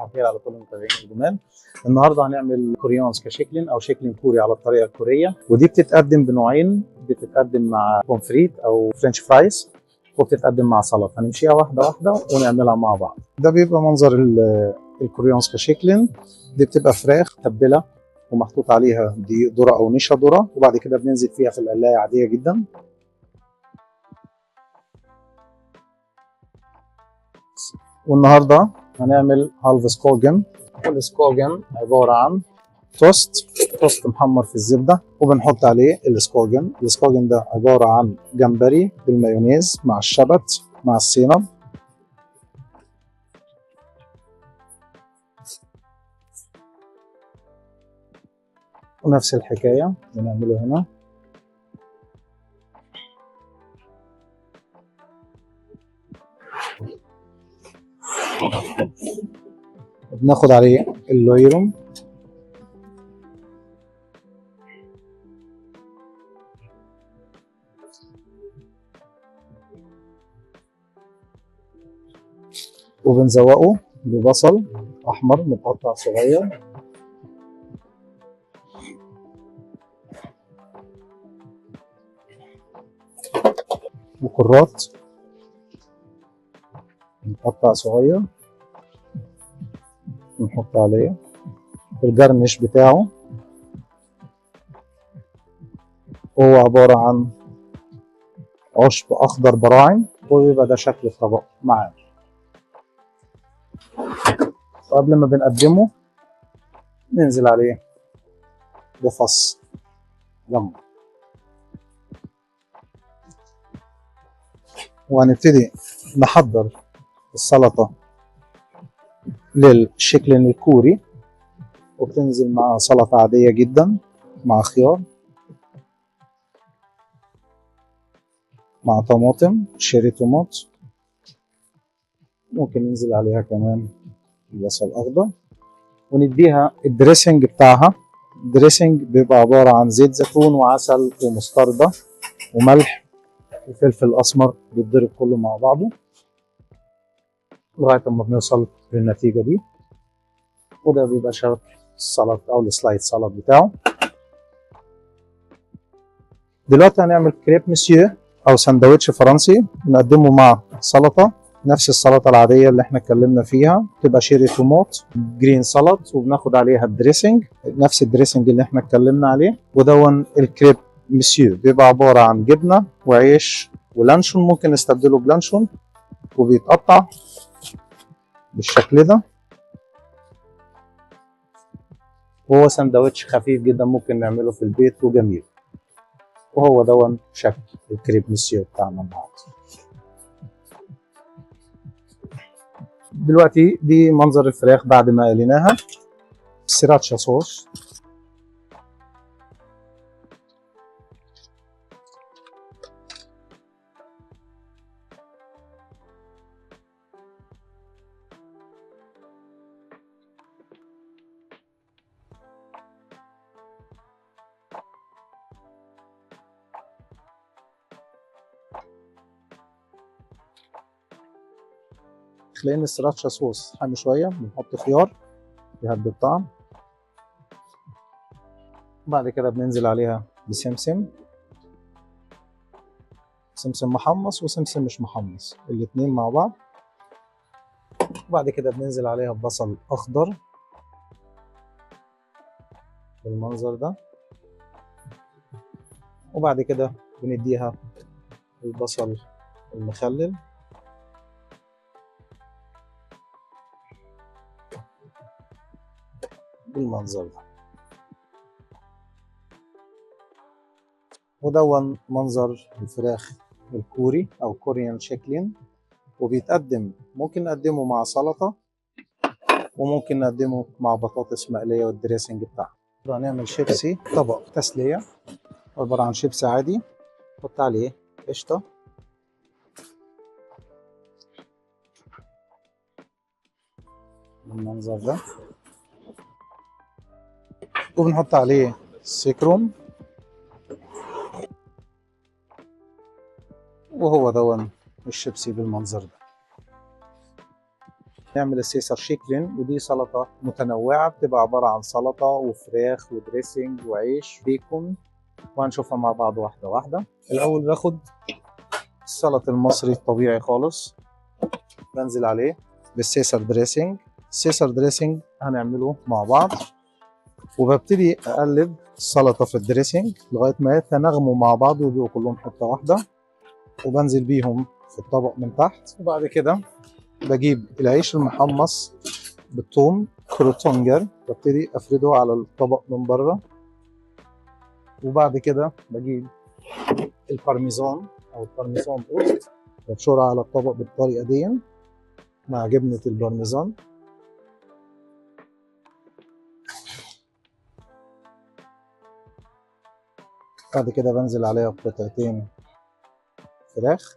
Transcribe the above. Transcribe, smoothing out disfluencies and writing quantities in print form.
صباح الخير على كل المتابعين الجمال. النهارده هنعمل koreansk kyckling او kyckling كوري على الطريقة الكورية، ودي بتتقدم بنوعين، بتتقدم مع pommes frites او french fries، وبتتقدم مع سلطة. هنمشيها واحدة واحدة ونعملها مع بعض. ده بيبقى منظر ال koreansk kyckling. دي بتبقى فراخ متبله ومحطوط عليها دي ذره او نشا ذره، وبعد كده بننزل فيها في القلايه عادية جدا. والنهارده هنعمل halv Skagen، وال Skagen عبارة عن توست محمر في الزبدة، وبنحط عليه ال Skagen. ال Skagen ده عبارة عن جمبري بالمايونيز مع الشبت مع السينب. ونفس الحكاية بنعمله هنا. بناخد عليه اللويروم، وبنزوقه ببصل احمر متقطع صغير، وكرات متقطع صغير نحط عليه الجرنش بتاعه، وهو عبارة عن عشب أخضر براعم، وبيبقى ده شكل الطبق معانا. وقبل ما بنقدمه ننزل عليه بفص ليمون، وهنبتدي نحضر السلطة للشكل الكوري، وبتنزل مع سلطة عادية جدا مع خيار مع طماطم شيري تومات، ممكن ننزل عليها كمان البصل الأخضر، ونديها ال dressing بتاعها. ال dressing بيبقى عبارة عن زيت زيتون وعسل ومستردة وملح وفلفل أسمر، بيتضرب كله مع بعضه لغاية ما بنوصل للنتيجة دي. وده بيبقى شكل السلطة أو ال slide سلطة بتاعه. دلوقتي هنعمل crepe monsieur أو سندوتش فرنسي، نقدمه مع سلطة، نفس السلطة العادية اللي احنا اتكلمنا فيها، تبقى cherry tomato green سلطة، وبناخد عليها ال dressing، نفس ال dressing اللي احنا اتكلمنا عليه. ودون ال crepe monsieur بيبقى عبارة عن جبنة وعيش ولانشون، ممكن نستبدله بلانشون، وبيتقطع بالشكل ده. وهو سندوتش خفيف جدا ممكن نعمله في البيت وجميل. وهو دون شكل ال crepe monsieur بتاعنا النهارده. دلوقتي دي منظر الفراخ بعد ما قليناها. sriracha sauce، لان ال sriracha sauce حامي شوية بنحط خيار يهدي الطعم. بعد كده بننزل عليها بسمسم، سمسم محمص وسمسم مش محمص، الاتنين مع بعض. وبعد كده بننزل عليها ببصل اخضر بالمنظر ده. وبعد كده بنديها البصل المخلل، بالمنظر ده. ودون منظر الفراخ الكوري او Korean kyckling. وبيتقدم، ممكن نقدمه مع سلطة، وممكن نقدمه مع بطاطس مقلية وال dressing بتاعها. هنعمل شيبسي، طبق تسلية عبارة عن شيبسي عادي، نحط عليه قشطة، بالمنظر ده، وبنحط عليه citron، وهو دون الشيبسي بالمنظر ده. نعمل ال Caesar chicken، ودي سلطة متنوعة بتبقى عبارة عن سلطة وفراخ و dressing وعيش بيكون، وهنشوفها مع بعض واحدة واحدة. الأول باخد السلطة المصري الطبيعي خالص، بنزل عليه بال Caesar dressing. ال Caesar dressing هنعمله مع بعض، وببتدي أقلب السلطة في ال dressing لغاية ما يتناغموا مع بعض ويبقوا كلهم حتة واحدة، وبنزل بيهم في الطبق من تحت. وبعد كده بجيب العيش المحمص بالثوم crouton garni، ببتدي افرده على الطبق من بره. وبعد كده بجيب البارميزان او ال parmesan toast، ببشرها على الطبق بالطريقة دي مع جبنه البارميزان. بعد كده بنزل عليها بقطعتين فراخ.